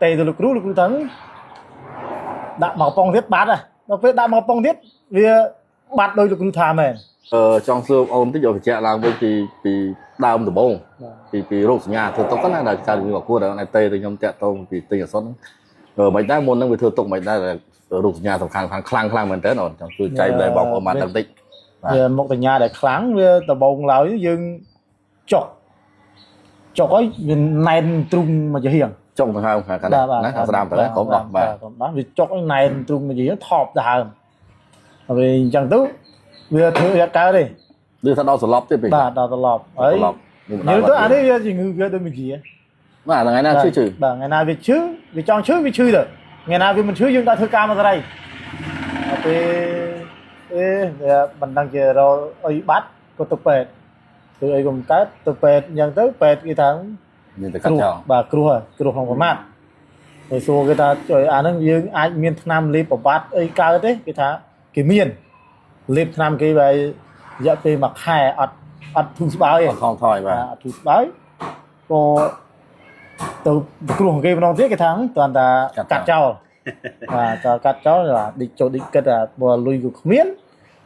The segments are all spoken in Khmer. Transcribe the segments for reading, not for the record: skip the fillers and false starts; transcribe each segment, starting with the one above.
ទេទៅលោកគ្រូលោកគ្រូថាដាក់មកកំប៉ុងទៀតបាត់ហ៎ដល់ពេលដាក់មកកំប៉ុងទៀតវាបាត់ដោយលោកគ្រូថាមែន។ ចង់សួរអូនតិចយកបញ្ជាក់ឡើងវិញពីដើមដំបូងពីរោគសញ្ញាធ្វើទុកណាដែលកើតជំងឺអកួតដែលទេទៅខ្ញុំតាក់ទងពីទិញអសុនមិនដែរមុនហ្នឹងវាធ្វើទុកមិនដែររោគសញ្ញាសំខាន់ខ្លាំងខ្លាំងខ្លាំងមែនតើអូនចង់ជួយចែកដែរបងប្អូនបានតិច បាទ។ វាមុខសញ្ញាដែលខ្លាំងវាដំបងឡើយយើងចុកចុកឲ្យវាណែនទ្រុងមកជាហៀង ចុងដង្ហើមខាងណាណាខាងស្ដាំទៅក្រុមដោះបាទ។ ក្រុមដោះវាចុកឲ្យណែនទ្រុងមកជាហៀងថប់ទៅហើមហើយអញ្ចឹងទៅវាធ្វើអត់កើតទេ ឬថាដល់សន្លប់ទៀតពេក បាទដល់ត្រឡប់ហើយ សន្លប់ យើងទៅអានេះវាជំងឺវាដូចមួយជា បាទថ្ងៃណាឈឺឈឺ បាទថ្ងៃណាវាឈឺវាចង់ឈឺវាឈឺទៅថ្ងៃណាវាមិនឈឺយើងដល់ធ្វើការមកសេរីដល់ពេលអេវាមិនដឹងជារកអីបាត់ក៏ទៅពេទ្យធ្វើអីក៏មិនកើតទៅពេទ្យអញ្ចឹងទៅពេទ្យគេថា មានតែកាត់ គ្រោះ ចោល បាទគ្រោះហើយគ្រោះក្នុងប្រមាថហើយសួរគេថាជួយអាហ្នឹងយើងអាចមានថ្នាំលេបប្របាត់អីកើតទេគេថាគេមានលេបថ្នាំគេបែររយៈពេលមួយខែអត់អត់ធូរស្បើយទេ អត់ខំថយបាទ បាទអត់ធូរស្បើយក៏ទៅគ្រោះគេម្ដងទៀតគេថាគ្រាន់តែកាត់ចោលបាទតើកាត់ចោលបាទឌិចចូលឌិចគិតថាបើលុយក៏គ្មាន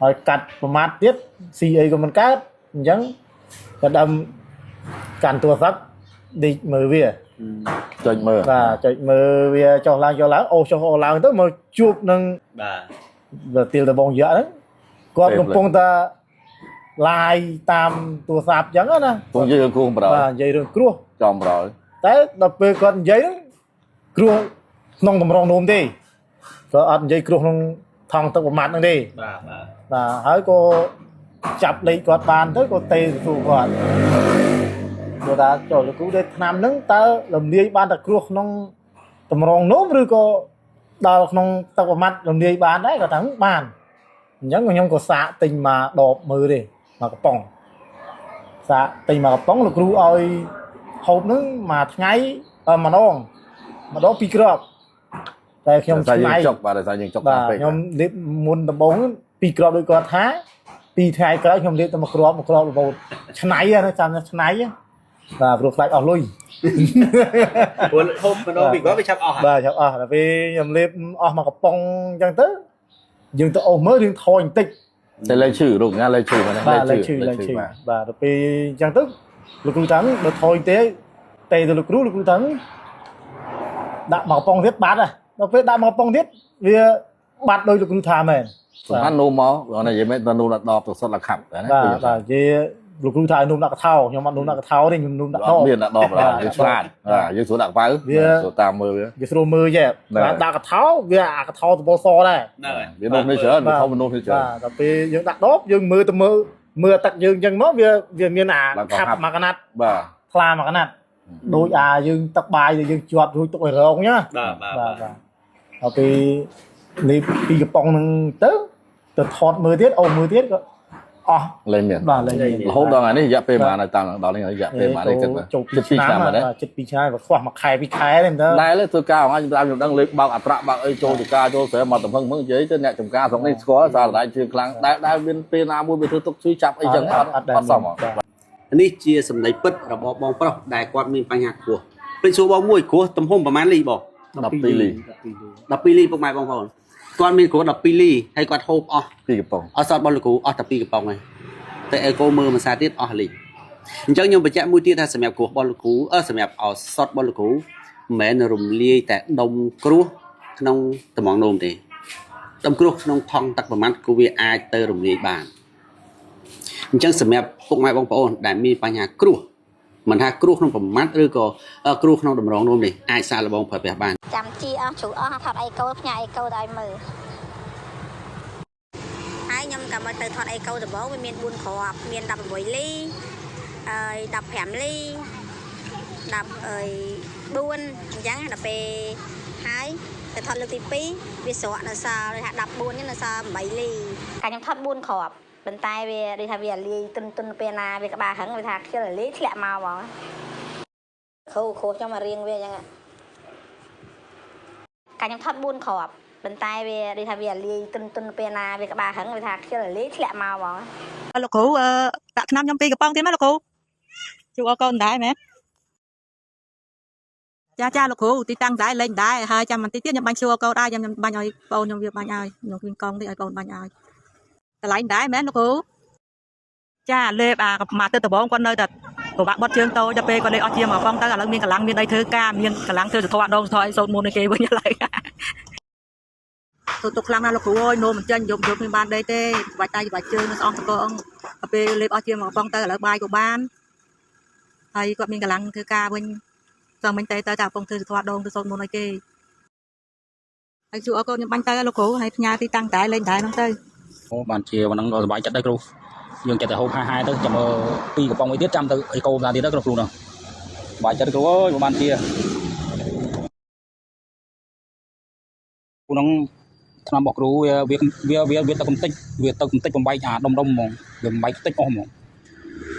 ហើយកាត់ប្រមាថទៀតស៊ីអីក៏មិនកើតអញ្ចឹងក៏ដើមកាន់ទូរស័ព្ទឌិចមើលវា ចុចមើល បាទចុចមើលវាចុះឡើងចុះឡើងអូចុះអូឡើងទៅមកជួបនឹង បាទ ទៀលដបងយៈហ្នឹងគាត់កំពុងតែ live តាមទូរស័ព្ទអញ្ចឹងណា ពងយើងគួងប្រោ បាទនិយាយរឿងគ្រោះ ចំប្រោ តែដល់ពេលគាត់និយាយហ្នឹងគ្រោះក្នុងតម្រងនោមទេគាត់អត់និយាយគ្រោះក្នុងថង់ទឹកប្រមាត់ហ្នឹងទេ បាទបាទ បាទហើយក៏ចាប់លេខគាត់បានទៅក៏ទេសួរគាត់គាត់ថាចូលលោកគ្រូដែលឆ្នាំហ្នឹងតើលំលាយបានតែគ្រោះក្នុងតម្រងនោមឬក៏ដល់ក្នុងទឹកប្រមាត់លំលាយបានដែរគាត់ថាបានអញ្ចឹងខ្ញុំក៏សាកទិញមកដបមើលទេមកកំប៉ុងសាកទិញមកកំប៉ុងលោកគ្រូឲ្យហូបហ្នឹងមួយថ្ងៃម្ដងម្ដងពីរគ្រាប់តែខ្ញុំ តែយើង ឆ្នៃ ចុកបាទតែយើងចុក បាទ ពេក ខ្ញុំលេបមុនដំបូងពីរគ្រាប់ដូចគាត់ថាពីរថ្ងៃក្រោយខ្ញុំលេបតែមួយគ្រាប់មួយគ្រាប់រហូតឆ្នៃណាចាំថាឆ្នៃណាបាទព្រោះខ្លាចអស់លុយ ព្រោះហូបម្ដងពីគាត់វាឆាប់អស់ បាទឆាប់អស់ដល់ពេលខ្ញុំលេបអស់មកកំប៉ុងអញ្ចឹងទៅយើងទៅអូសមើលរឿងថយបន្តិច តែលេខឈឺរោគណាលេខឈឺមែនទេ បាទលេខឈឺលេខឈឺ បាទ បាទដល់ពេលអញ្ចឹងទៅលោកគ្រូថាបើថយទេទេទៅលោកគ្រូលោកគ្រូថាដាក់មកកំប៉ុងទៀតបាត់ហ៎ដល់ពេលដាក់មកកំប៉ុងទៀតវាបាត់ដោយលោកគ្រូថាមែន សំខាន់នោមមកគាត់និយាយមែនដល់នោមដល់ដបទៅសុទ្ធលខាប់ណា បាទបាទនិយាយលោកគ្រូថាឲ្យនំដាក់កថោខ្ញុំអត់នំដាក់កថោទេខ្ញុំនំដាក់ អ ដប ត់មានដាក់ដបដល់យើងឆ្លាតបាទយើងស្រួលដាក់ប៉ៅស្រួលតាមមើលវា វាស្រួលមើលចេះបាទដាក់កថោវាអាកថោតបសដែរ ហ្នឹងហើយ វានោមនេះច្រើនវាធំនោមនេះច្រើន បាទដល់ពេលយើងដាក់ដបយើងមើលទៅមើលមើលទឹកយើងអញ្ចឹងមកវាវាមានអាខាប់មកកណាត់ បាទ ថ្លាមកកណាត់ដូចអាយើងទឹកបាយដែលយើងជាប់រួចទុកឲ្យរងណា បាទបាទ បាទបាទដល់ពេលនេះពីកំប៉ុងហ្នឹងទៅទៅថតមើលទៀតអូមើលទៀតក៏អស់ លែងមាន បាទលែងមាន រហូតដល់ថ្ងៃនេះរយៈពេលប៉ុន្មានហើយតាមដល់នេះរយៈពេលប៉ុន្មាននេះគិត ចូល2ឆ្នាំ បាទ បាទជិត2ឆ្នាំបើខ្វះមួយខែពីរខែទេមើល ដែរលើធ្វើការអញតាមខ្ញុំដឹងលេខបើកអត្រៈបើកអីចូលចំការចូលស្រែមកតំហឹងមឹងនិយាយទៅអ្នកចំការស្រុកនេះស្គាល់សារដៃជឿខ្លាំងដែលដែលមានពេលណាមួយវាធ្វើទុកជួយចាប់អីចឹងអត់អត់សម នេះជាសម្ដីពិតរបស់បងប្រុសដែលគាត់មានបញ្ហាគ្រោះពេញសួរបងមួយគ្រោះទំហំប្រហែលលីបង 12លី 12លីពុកម៉ែបងប្អូនគាត់មានគ្រោះ12លីហើយគាត់ហូបអស់ ពីរកំប៉ុង អស់សតរបស់លោកគ្រូអស់តែ2កំប៉ុងហើយតែអេកូមើលមួយសារទៀតអស់លីអញ្ចឹងខ្ញុំបញ្ជាក់មួយទៀតថាសម្រាប់គ្រោះរបស់លោកគ្រូអឺសម្រាប់ឱសថរបស់លោកគ្រូមិនមែនរំលាយតែដុំគ្រោះក្នុងតំងនោមទេដុំគ្រោះក្នុងថង់ទឹកប្រមាណគឺវាអាចទៅរំលាយបានអញ្ចឹងសម្រាប់ពុកម៉ែបងប្អូនដែលមានបញ្ហាគ្រោះមិនថាគ្រោះក្នុងប្រមាត់ឬក៏គ្រោះក្នុងតម្រងនោមនេះអាចសាកល្បងប្រើប្រាស់បាន ចាំជីអស់ជ្រូកអស់ថតអីកូផ្ញើអីកូទៅឲ្យមើលហើយខ្ញុំក៏មកទៅថតអីកូដំបងវាមាន4គ្រាប់មាន16លីហើយ15លី10អើយ4អញ្ចឹងដល់ពេលហើយទៅថតលើកទី2វាស្រកនៅសល់ដូចថា14នេះនៅសល់8លីកាលខ្ញុំថត4គ្រាប់ប៉ុន្តែវាដូចថាវាលាយទុនទុនពេលណាវាក្បាលហឹងវាថាខ្ជិលលាយធ្លាក់មកហ្មងគ្រូគ្រូខ្ញុំមករៀងវាអញ្ចឹង កាលខ្ញុំថត4គ្រាប់ប៉ុន្តែវាដូចថាវាលាយទុនទុនពេលណាវាក្បាលហឹងវាថាខ្ជិលលាយធ្លាក់មកហ្មង លោកគ្រូអឺដាក់ថ្នាំខ្ញុំពីរកំប៉ុងទៀតមកលោកគ្រូជួអរកូនដែរមែន ចាចាលោកគ្រូទីតាំងដែរលេងដែរហើយចាំបន្តិចទៀតខ្ញុំបាញ់ QR code ដែរខ្ញុំបាញ់ឲ្យបងខ្ញុំវាបាញ់ឲ្យខ្ញុំគ្មានកង់ទេឲ្យបងបាញ់ឲ្យតម្លៃដែរមែនលោកគ្រូចាលេបអាមកទៅដបងគាត់នៅតែពិបាកបត់ជើងតូចដល់ពេលគាត់លេបអស់ជាមួយកំប៉ុងទៅឥឡូវមានកម្លាំងមានអីធ្វើការមានកម្លាំងធ្វើសធរដងសធរអីសូត្រមន្តឲ្យគេវិញឥឡូវ ទៅទុកខ្លាំងណាស់លោកគ្រូអើយនោមមិនចេញយប់យប់មិនបានដេកទេបាច់ដៃបាច់ជើងនៅស្អស់តកអងដល់ពេលលេបអស់ជាមួយកំប៉ុងទៅឥឡូវបាយក៏បានហើយគាត់មានកម្លាំងធ្វើការវិញចង់មិញទៅទៅតែកំពុងធ្វើសធរដងទៅសូត្រមន្តឲ្យគេហើយជួអរគុណខ្ញុំបាញ់ទៅលោកគ្រូហើយផ្ញើទីតាំងតែលេងតែហ្នឹងទៅ អូបានជាហ្នឹងក៏សប្បាយចិត្តដែរគ្រូយើងចិត្តតែហូបហាហែទៅចាំមើលពីរកំប៉ុងមួយទៀតចាំទៅអេកូម្ដងទៀតទៅគ្រូគ្រូនោះសប្បាយចិត្តគ្រូអើយបានជាគ្រូហ្នឹងថ្នាំរបស់គ្រូវាវាវាវាវាទៅកំតិចវាទៅកំតិចបំបែកអាដុំដុំហ្មងវាបំបែកតិចអស់ហ្មង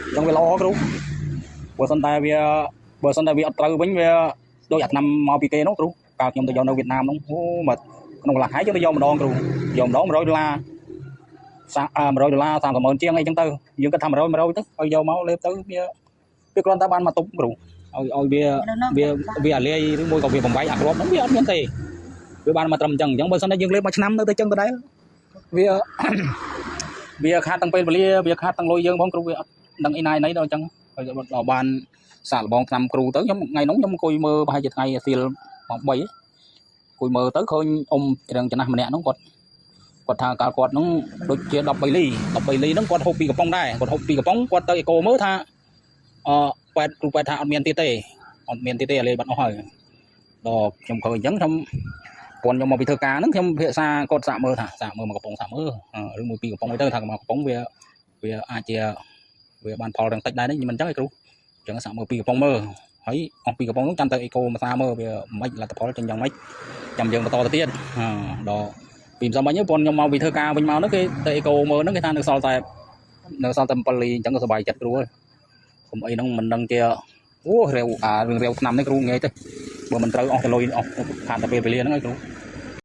អញ្ចឹងវាល្អគ្រូបើសិនតែវាបើសិនតែវាអត់ត្រូវវិញវាដូចអាថ្នាំមកពីគេនោះគ្រូកាលខ្ញុំទៅយកនៅវៀតណាមនោះអូមកក្នុងកន្លះខែយើងទៅយកម្ដងគ្រូយកម្ដង100ដុល្លារ សា100ដុល្លារ30ម៉ឺនជាងអីចឹងទៅយើងគិតថា100 100ទៅឲ្យយកមកលេបទៅវាវាគ្រាន់តែបានមកទប់គ្រូឲ្យឲ្យវាវាវាអាលាយឬមួយក៏វាបំបែកអាគ្រាប់ហ្នឹងវាអត់មានទេវាបានមកត្រឹមអញ្ចឹងអញ្ចឹងបើសិនតែយើងលេបមួយឆ្នាំនៅតែអញ្ចឹងដដែលវា វាខាតទាំងពេលវេលាវាខាតទាំងលុយយើងផងគ្រូវាអត់ដឹងអីណាយណីដល់អញ្ចឹងហើយដល់បានសាកល្បងឆ្នាំគ្រូទៅខ្ញុំថ្ងៃនោះខ្ញុំអង្គុយមើលប្រហែលជាថ្ងៃសៀលម៉ោង3អង្គុយមើលទៅឃើញអ៊ំរឿងចំណាស់ម្នាក់ហ្នឹងគាត់ គាត់ថាកាលគាត់ហ្នឹងដូចជា13លី13លីហ្នឹងគាត់ហូបពីកំប៉ុងដែរគាត់ហូបពីកំប៉ុងគាត់ទៅអេកូមើលថាអឺប៉ែតគ្រូប៉ែតថាអត់មានទៀតទេអត់មានទៀតទេអាលេបាត់អស់ហើយដល់ខ្ញុំឃើញអញ្ចឹងខ្ញុំគាត់ខ្ញុំមកពីធ្វើការហ្នឹងខ្ញុំភាសាគាត់សាកមើលថាសាកមើលមកកំប៉ុងសាកមើលឬមួយពីរកំប៉ុងអីទៅថាមកកំប៉ុងវាវាអាចជាវាបានផលទាំងតិចដែរនេះមិនអញ្ចឹងឯគ្រូអញ្ចឹងសាកមើលពីរកំប៉ុងមើលហើយអស់ពីរកំប៉ុងហ្នឹងចាំទៅអេកូមកសាមើលវាមិនលទ្ធផលចេញយ៉ាងម៉េចចាំយើងបន្តទៅទៀតដល់ ពីម្សិលមិញហ្នឹងបងខ្ញុំមកពីធ្វើការវិញមកហ្នឹងគេទៅអេកូមើលហ្នឹងគេថានៅសល់តែនៅសល់តែ7លីអញ្ចឹងក៏សប្បាយចិត្តគ្រូហើយកុំអីហ្នឹងមិនដឹងជាអូរាវអារឿងរាវឆ្នាំនេះគ្រូងាយទេបើមិនត្រូវអស់ទៅលុយអស់ខាតតែពេលវេលាហ្នឹងហើយគ្រូ